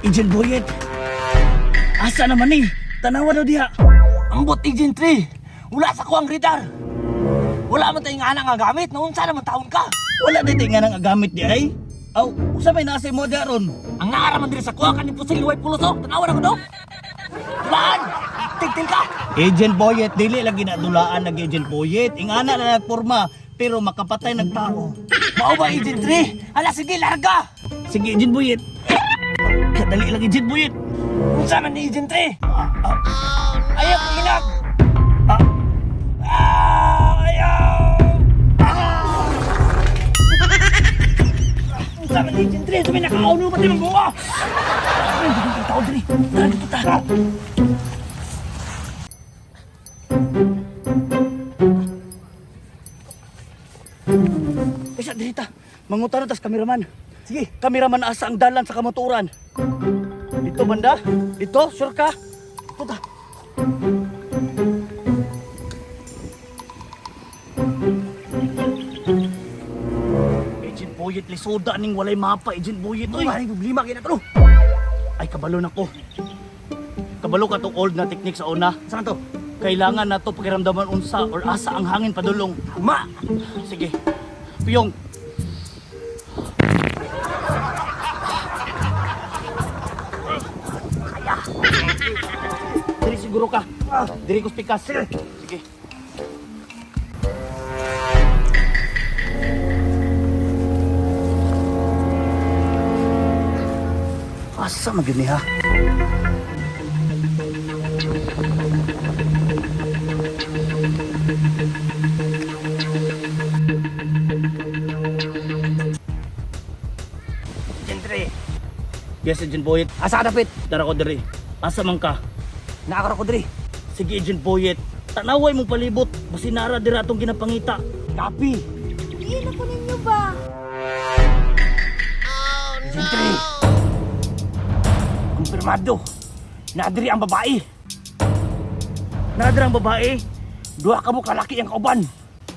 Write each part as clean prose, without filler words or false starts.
Agent Boyet. Asa naman ni? Tanawa daw diha. Ambot Agent 3. Wala sa kuang radar. Wala man tayong anak nga gamit. Naunsa naman taon ka. Wala dito nga nang agamit di ay. Aw, usa may nasa mo diha ron. Ang naaraman diri sa kuha kaning pusil way pulos oh. Tanawa na ko do. Dulaan. Tigtil ka. Agent Boyet, dili lagi na dulaan nag Agent Boyet. Ingana na nagporma, pero makapatay nagtao. Mao ba Agent 3? Ala sige larga. Sige, Agent Boyet. Dali lang, Agent Boyet. Unsa man ni Agent 3? Ayaw ko inag. Ah, Ah, ayaw. Ah! Unsa man ni Agent 3? Sabi nakauno pa ti mong buwa. ay, dili tao diri. Tara dito ta. Bisa diri ta. Mangutan na tas kameraman. Sige, kameraman asa ang dalan sa kamotoran. Dito banda? Dito, sure ka? Dito ta. Agent Boyet, lisoda ning walay mapa, Agent Boyet. Oy, Ay, problema kay na to. ay kabalo na ko. Kabalo ka tong old na technique sa una. Saan to? Kailangan na to pakiramdaman unsa or asa ang hangin padulong. Ma. Sige. Piyong. Diri siguro ka. Diri ko spikas. Sige. Asa man gyud ni ha? Agent 3. Yes, Agent Boyet. Asa ka dapit? Dara ko diri. Asa man ka? Naakara ko diri. Sige, Agent Boyet. Tanaway mong palibot. Basinara dira atong ginapangita. Kapi. Buyin ako ninyo ba? Agent 3. Kumpirmado. Naadiri ang babae. Naadra ang babae. Duha ka mo kalaki ang kauban.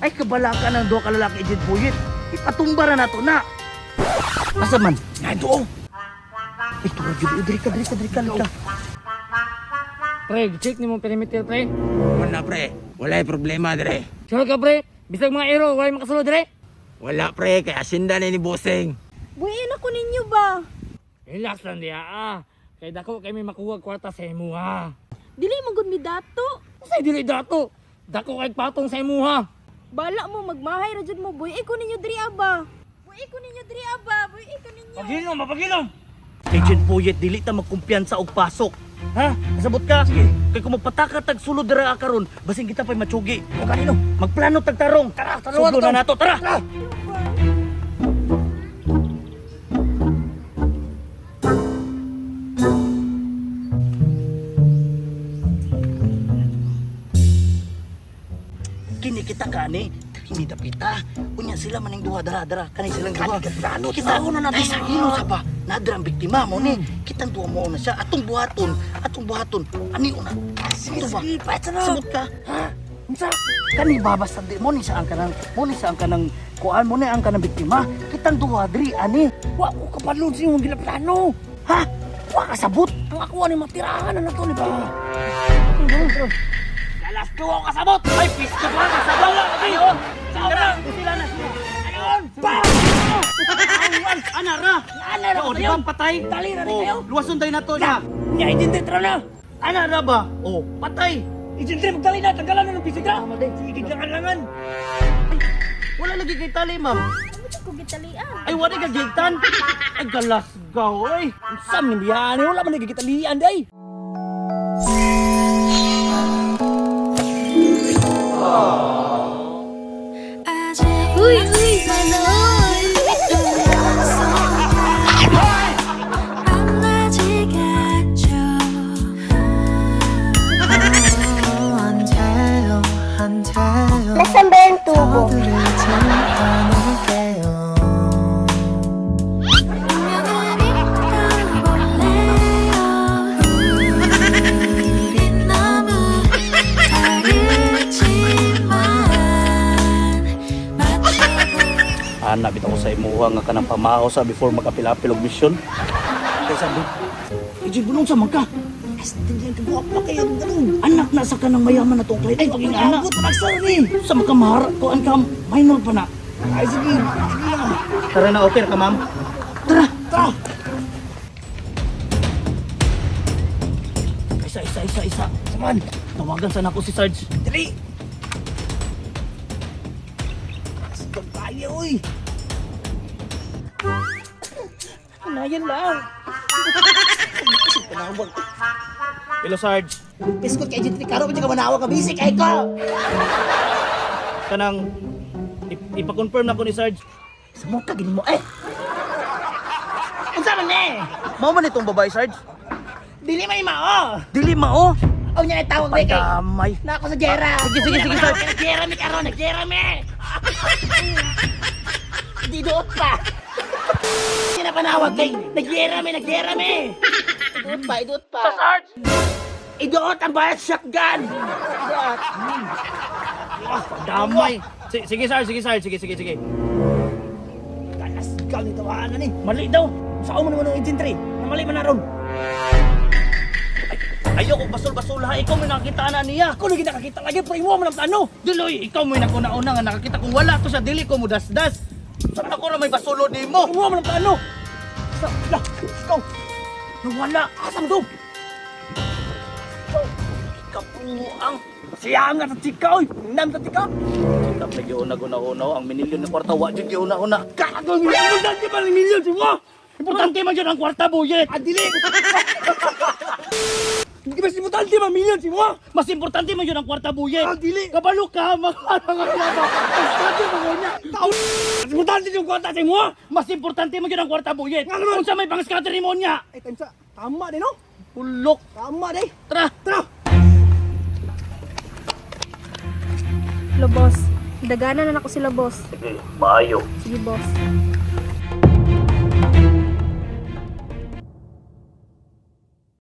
Ay, kabalaka ng duha ka lalaki, Agent Boyet. Ipatumba na nato na. Asa man? Nadoong. Ay, turod yun. Diri ka, diri ka, diri ka, diri ka. Pre, check ni mong perimeter, pre. Wala pre, wala'y problema dire. Sure ka, pre. Bisag mga ero, walay makasulod, pre. Wala pre, kay asinda na ni Bossing. Buyin ako ninyo ba? Relax lang diya, ah. Kay dako kay may makuha kwarta sa imuha. Dili man gud mi dato. Usay dili dato. Dako kay patong sa imuha. Bala mo magmahay ra jud mo. Buyin ko ninyo diri aba. Buyin ko ninyo diri aba. Buyin ko ninyo. Pagilom, mapagilom. Agent Boyet, dili ta magkumpiyansa og pasok. Ha? Kasabot ka? Sige. Kay kung magpataka tag sulod dira karon, basin kita pa'y matsugi. O kanino? Magplano tag tarong. Tara, tarong, Suglo na nato, tara. Kini kita kani, hindi kita. Unya sila maning duha dara dara kani silang duha. Kani Kita plano, na nato Ay sa na. ilo sa ba. Nadra ang biktima mo ni. Kitang duha mo na siya atong buhaton, atong buhaton. Ani una. Sige, Ato ba? sige, paita na. Sabot ka. Ha? Unsa? Kani babas di mo ni saan ka nang mo ni saan ka nang kuan mo ni ang kanang biktima. Kitang duha diri ani. Wa ko kapalon sa imong ginaplano. Ha? Wa ka sabot. Ang ako ani matirahan na nato ni ba? Galas ko ako kasabot. Ay pista pa kasabot. Ayo. Tara, sila na sila. Ayon! Bam! Ana ra. Ana ra, Oh, di ba patay? Dali ra ni Oh, kayo. Luwason tayo na to siya. Nya Agent 3 tara na. Ana ra ba? Oh, patay. Agent 3 magdali na, tanggalan na ng bisig ra. Sige langan-langan. Wala lagi kay tali, ma'am. Ano ko gitalian? Ay, wala ka gigtan. Ay, galas gaw, oy. Sam ni biyane wala man nagigitalian day. Uy, uy, manoy. Nasaan ba yung tubo? Ana bitaw ko sa imuha nga kanang pamao sa before magapil-apil og mission. Kaysa do. Ijin bulong sa man ka. Astig ka guwapa kayo ganun. Anak na sa kanang mayaman na tong client. Ay, paging anak. Abot na ni. Sa makamahara ko an ka minor pa na. Ay sige, sige lang. Tara na, okay ra ka, ma'am. Tara, Tara. Isa, isa, isa, isa. Saman. Tawagan sana ako si Sarge. Dali. Astig kayo oy. Anayan lang. Panawag. Hello, Sarge. Piskot kay Gentry karo pa ka manawag ka busy kay ko. Kanang ipa-confirm na ko ni Sarge. Sumuka gini mo eh. Unsa man eh? Mao man itong babae, Sarge. Dili man mao. Dili mao. Aw niya tawag ni kay. Damay. Na ako sa Jera. Sige, sige, sige, Sarge. Jera mi karon, Jera mi. Di duot pa. Hindi na panawag kay Nagjera mi, nagjera mi. Iduot pa, iduot pa. Sa Sarge. Iduot ang bayat shotgun. Iduot. Damay. Sige, Sarge, sige, Sarge. Sige, sige, sige. Kalas ikaw ni tawaan na ni. Mali daw. Saan mo naman ang engine 3? Namali man na ron. Ayoko basol-basol ha. Ikaw may nakakita na niya. Ako lagi nakakita lagi pero imo man ang plano. Diloy, ikaw may nakuna-una nga nakakita kung wala to sa dili ko mo dasdas. Saan ako na may basulo di mo? Imo man ang plano. Sa la, ikaw. Nawala. Asa mo to? Kapuang. Siya nga sa chika oy. Nam sa chika. Sikap na giuna-guna-una ang minilyon ng kwarta. Wa jud giuna-una. Kago milyon dati pa ng milyon si mo. Importante man jud ang kwarta, buyet. Adili. Hindi ba si Mutante ba milyon si mo? Mas importante man jud ang kwarta, buyet. Ah, dili. Kabalo ka, magkano nga ba? Mutante ba ko niya? Tao. Si Mutante yung kwarta si mo. Mas importante man jud ang kwarta, buyet. Nga naman. Unsa may pang-scatter nimo niya? Ay time sa tama din no? Hulok. Tama din. Tara. Tara. Lo, boss. Dagana na nako sila, boss. Sige, maayo. Sige, boss.